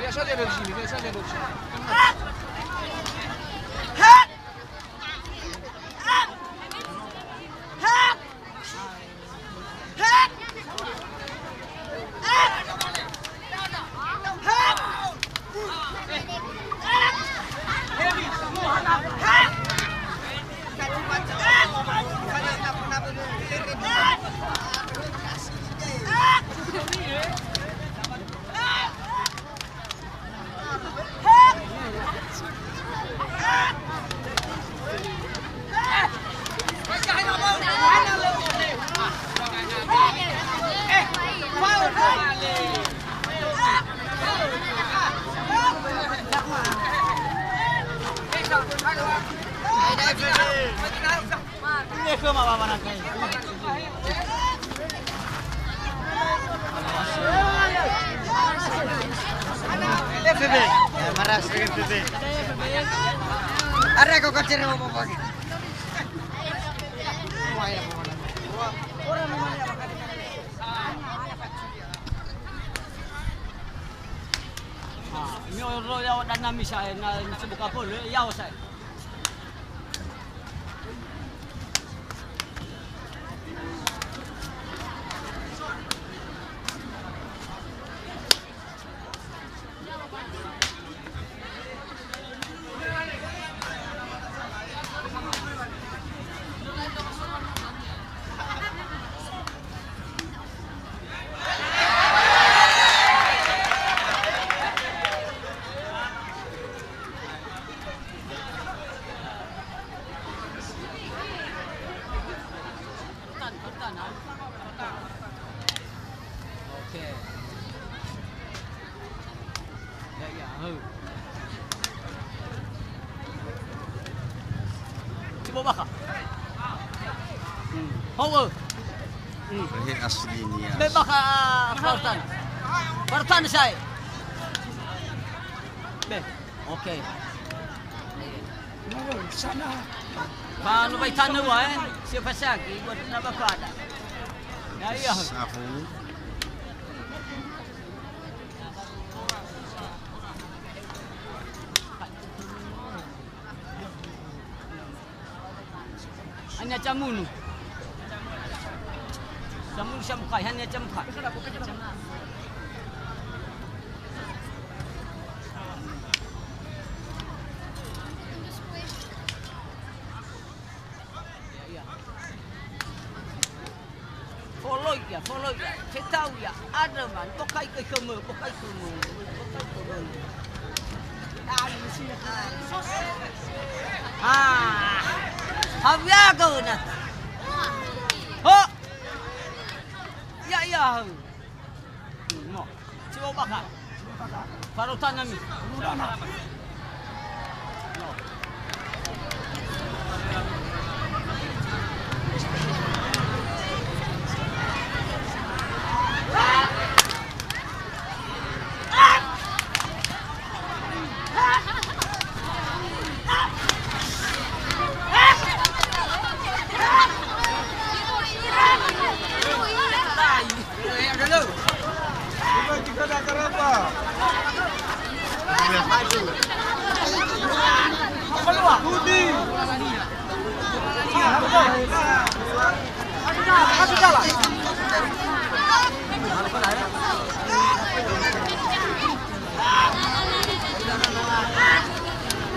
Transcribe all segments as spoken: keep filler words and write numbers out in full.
Lasciate Rosini, lasciate Rosini. F B. Ya, marah sering F B. Ada kok kacir apa-apa. Ah, ini orang yang awak dana misal, na sebut apa le, ya, saya. Oke. Ya, ya, heu. Coba bakha. Hmm. Power. Hmm. Ini aslinya. Be bakha, Fartan. Fartan saya. Be. Oke. Ba no ba itanö wa, eh. Si fasagi, wa na ba fada. Ya, iya. Sahu. Hanya camunu. Camunu samukai, hanya camukai. Foloi ia, foloi ia, fetau ia, andrö man, bokai khömö, bokai khömö, bokai khömö. Ah, hawia gö na. Ho! Ia, ia, hau. Mo. Siwa bakha. Faro tanami.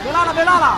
Belala, belala.